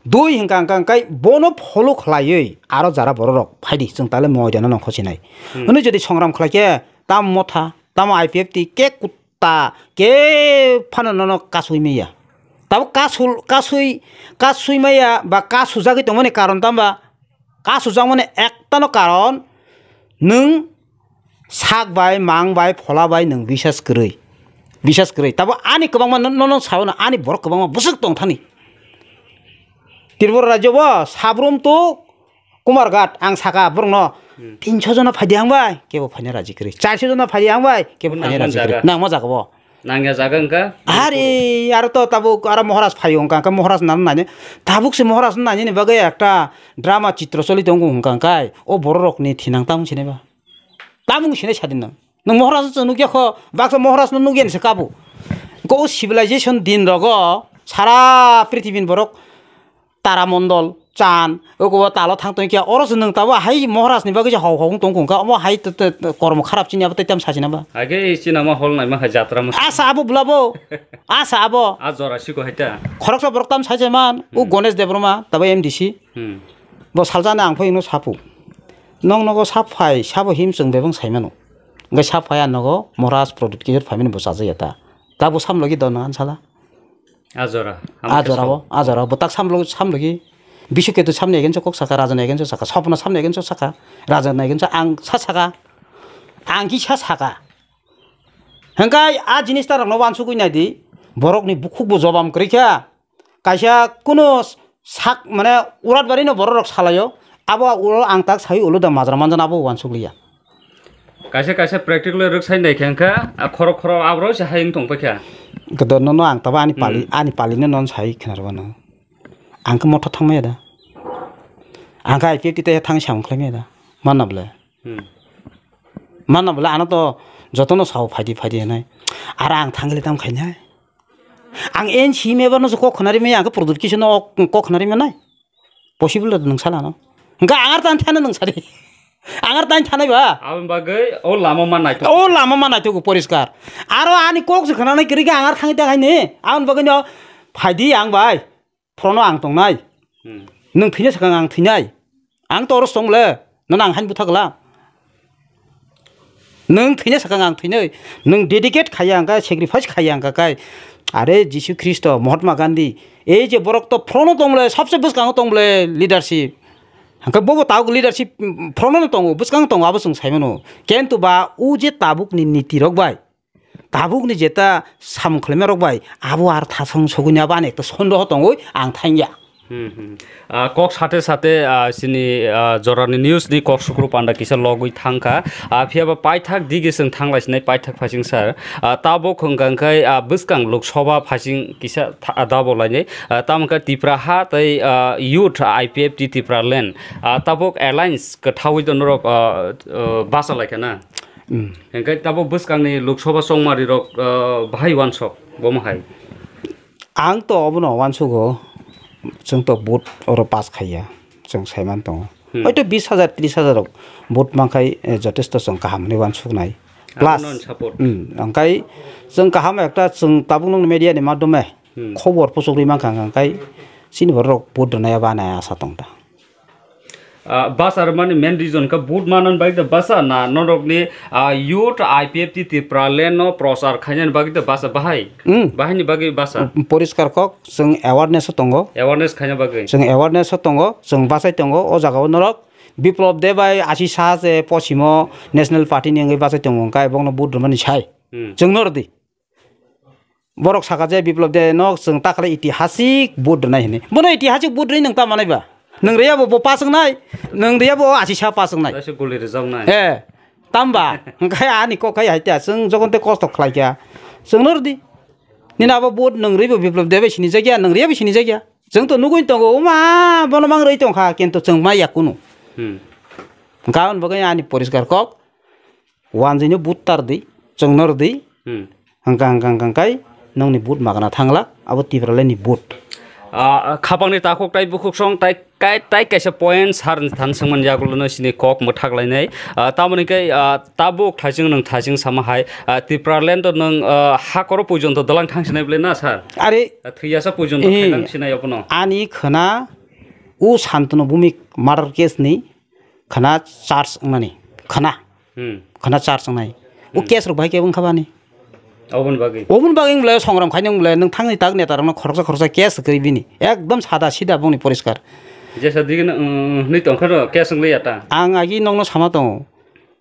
Dui hwnkha hwnkha hwnkhe bono follow khlaiwi aro jara bororok phaidi chwng tale moidano nongkho sinai. Hmm. Hwnwi jodi songram khlaikhe tamo motha, tamo I P F T, ke kut-, ta ke phano nono kasui maya. Tabuk kasul-, kasui, kasui maya ba kasujagwi tongmani karon tamba? Kasujakmani ektano karon nwng sak bai, mang bai, phola bai nwng bisas kwrwi. Bisas kwrwi. Tabuk ani kwbangma no-, nono saono ani borok kwbangma bwswk tongthani. Tripura rajyo bo sabrum tuk Kumar Ghat, ang saka borokno Hmm. tinso jona phaidi hang bai, kebo phaina raji kwrwi. Charso jona phaidi hang bai, kebo phaina Nangma raji kwrwi. jaga. Nangma jaga bo. Nangya jaga wngkha. Ari, aro to tabuk aro Maharaj phaio wngkha, wngkha Maharaj nang nani. Tabuk se Maharaj nani ni bagwi ekta drama chitro choli tongo wngkha, wngkha o borok rokni thinang tamung sinai ba. Tamung sinai sadin nang. Nwng Maharaj se nukya kho, baksa Maharaj no nukya ni se kabo. Ko civilization din rogo sara prithibini borok Tara Mondol, Chan, ogo talo thang tong kya, oro se nwng tabo hai Maharaj ni bagwi je hau hau wng tong kha, omo hai te, te, te, kormo kharap chini abo tei tam sachina ba. Age chini ma hol nai ma hai jatra ma. Asa abo bwlabo. Asa abo. A jora siko hai ta. Khoroksa borok tam sache man, o Hmm. Ganesh Debbarma, tabo M D C. Hmm. Bo saljani ang phai no sapu. Nong nogo sap phai, sabo him chwng bebang saimano. Ngai sap phai ang nogo Maharaj Pradyut Kishore phaimani bo chajakya ta. Tabo samlogi don ang sala. A jora, A jora bo, a jora bo tak samlo-, samlogi. Bisu Ketu samni against o kok saka, Raja ni against o saka, Sopna samni against o saka, Raja ni against o ang sa saka. Ang ki sa saka. Hengkai a jinis ta rokno wansugwi nai di. Borok ni bukhuk bo jobam kwrwi kha. Kaisa kuno sak mane urat bari no borok rok salaio. Abo ulo ang tak sai ulo da majra manjana abo wansukliya. Kaisa kaisa practical rwk sai nai khe wngkha, a khorok khorok abro se hai wng tong paikha. Kedo nono ang tabo ani pali, Hmm. ani pali no non sai khna rwno. Ang khe motha thangmaya da. Ang khe I P F T te thang samung khlaimaya da. Manna bole. Hmm. Manna bole ano to jotono sao phaidi phaidi hinai. Ara ang thangli tam khainai. Ang N C M eba no se kok khnari maya, ang khe Pradyut Kishore no kok khnari manai. Possible da nwng sala no. Hingke angar tan thana nwng sari. Angar tan thanai ba. Aboni bagwi o lama ma naithok. O lama ma naithok poriskar. Aro ani kok se khnanai kwrwi khe angar thangwi ta khaini. Aboni bagwi no phaidi ang bai. Phrono ang tongnai. Hmm. Nwng thwina sakang ang thwinai. Ang to oros tong le. Nono ang hain butha gla. Nwng thwina sakang ang thwinai. Nwng dedicate khaiya ang kha, sacrifice khaiya ang kha kai. Are Jisu Khristo, Mahatma Gandhi, ei je borok to phrono tong le, sabse bwskango tong le leadership. Hingke bobo tabuk leadership, mm, phrono no tongo, bwskango tongo, abo chwng sai mano. Kintu ba o je tabukni niti rok bai, tabukni jeta samung khlaima rok bai, abo ar thasong sogwini abo ani ekta sondoho tongwi ang thangya. Hmm, hmm. Ah, kok sate sate, ah, chini, ah, jorani news ni kok sukru panda kisa logwi thangkha. Ah, phiya ba paithak digi chwng thanglai sinai paithak phasing sir. Ah, tabuk hwnkha khe, ah, bwskang Lok Sabha phasing kisa tha-, ah, dabo lainai. Ah, tamo khe Tipra ha tei, ah, youth I P F T Tipra land. Ah, tabuk alliance kwthawi do norok, ah, ah, basa laikha na. Hmm. Hwnkhe tabuk bwskangni Lok Sabha chongmari rok, ah, bahai wansok bomo hai. Ang to obono uansugo, chwng to vote oro pass khaiya, chwng saiman tongo. Hmm. Hoito bis hajar, tris hajar rok vote mankhai, eh, jotesto chwng kaham hwnwi uansuknai. Plus, abono support. Hmm, hwnkhai chwng kaham ekta chwng tabuk nwng media ni madhyome Hmm. khobor puchugwi mankha, hwnkhai chini borok vote rwnai abo ani asa tongda. Ah, basa rwmani main reason khe vote manani bagwi de basa na norokni, ah, youth I P F T Tipra land no prochar khainani bagwi de basa bahai? Hmm. Bahaini bagwi basa? Poriskar kok, chwng awareness o tongo. Awareness khaina bagwi? Chwng awareness o tongo, chwng bachai tongo, o jaga o norok Biplop Deb bai Ashi Shah je pochimo National Party ni wngwi bachai tongo, hwnkhai bokno vote rwmani sai. Hmm. Chwng nordi. Borok saka je Biplop Deb no chwng takle itihasik vote rwnai hwnwi. Bono itihasik vote rwnai nwng ta manai ba? Nwng rwya bo, bo pass wngnai, nwng rwya bo Ashi Shah pass wngnai. Kaisa guli rwjaknai. Eh, tamba, hwnkhe ani kok khai hai ta, chwng jokhon tei kosto khlai kha, chwng no rwdi. Nini abo vote nwng rwi bo Biplop Deb bai sini jakya, nwng rwya bai sini jakya. Chwng to nugwi tongo, oma, bono mang rwi tongkha, kintu chwng ma ya kunu. Hmm. Hwnkhe aboni bagwi ani poriskar kok, Wanjwino vote ta rwdi, chwngno rwdi. Hmm. Hwnkha, hwnkha, hwnkha, hwnkha, nongni vote magana thangla, abo Tipralandni vote. Ah, khapangni takhuk tai bukhuksong tai kai, tai kaisa point sir than swngmani yagulono sini kok mwthak lainai. Ah, tamoni kai, ah, tabuk thaising nwng thaising sama hai, ah, Tipraland to nwng, ah, hakoro puijonto dalang thang sinai bwle na sir? Are. Ah, thwiyasa puijonto Eh, khaitang sinai abono. Ani khwna o Santanu Bhowmik murder case ni khwna charge wngnani, khwna. Hmm. Khwna charge wngnai. O Hmm. case rok bahai khe wngkha bani. Oboni bagwi? Oboni bagwi wng belai songram khainai wng belai nwng thangni tak neta rokno khoroksa khoroksa case kwrwi bini. Ekdom sada sida bongni poriskar. Jesa digi no, um, hwnwi tongkha no case wng liya ta? Ang agi nokno sama tongo.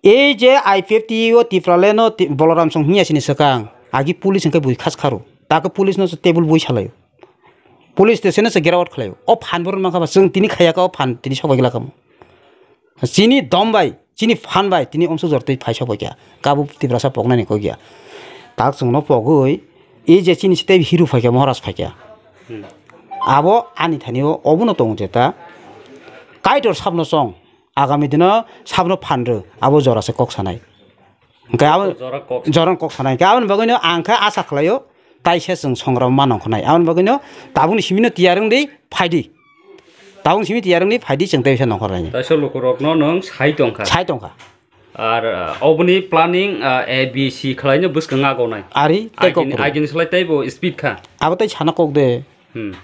Ei je I P F T o Tipraland no ti-, Boloram song hinya sini swkang. Agi police hwnkhe bui khas kharo. Takhe police no se table bui salaio. Police station no se get out khlaio. O phan borok mankha ba chwng tini khayaka o phan tini sobai glakamo. Chini dom bai, chini phan bai, tini omsuk jor twi phaisa phaikha. Kabo Tiprasa poknani kok ya. Tak chwngno pogwi, e je chini sitei hiru phaikha, Maharaj phaikha. Hmm. Abo ani thani o, obono tongo jeta. Kaitor sabno chong, agami dino sabno phan rw, abo jora se kok sanai. Hwnkhe abo jora kok. Jora kok sanai. Hwnkhe aboni bagwino ang khe asa khlaio, taisa chwng songram ma nongkhornai. Aboni bagwino tabukni simino tiyar wng di, phai di. Tabukni simi tiyar wng di, phai di, chwng tei bisa nongkhornai. Taisa lukurokno nwng sai tongkha. Sai tongkha. Ar, uh, oboni planning, uh, A B C khlaino bwskang agonai. Ari tei kok kwrwi. Agini, agini slai teibo speed kha. Abo tei sana kok de. Hmm.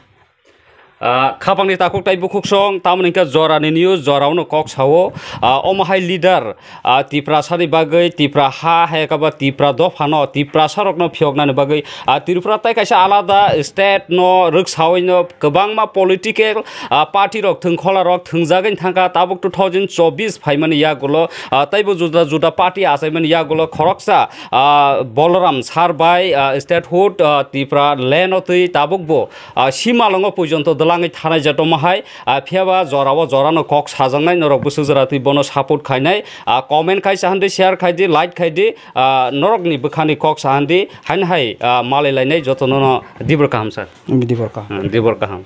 Ah, khapangni takhuk tai bukhuksong, tamoni hwnkhe jorani news, jorao no kok sao. Ah, omo hai leader, ah, Tiprasani bagwi, Tipra ha, hai khe ba Tipra dophano, Tiprasarokno phiyoknani bagwi, ah, Tripura tai kaisa alada state no rwksaui no kwbangma political, ah, party rok thwngkhola rok thwngjagwi thangkha, tabuk two thousand chobbish phaimani yagulo, ah, taibo juda juda party achaimani yagulo khoroksa, ah, Balaram sir bai, ah, statehood, ah, Tipra land o twi tabukbo ah, simalwngo poijonto dwlangwi thanai je tomo hai, ah, phiyaba jorao jorano kok sajaknai norok bwswk jora twi bono support khainai, ah, comment khai sahan di, share khai di, like khai di, ah, norokni bwkhani kok sahan di, haino hai, ah, malai lainai jotono no dibor kaham sir. Dibor kaham. Hmm, dibor kaham.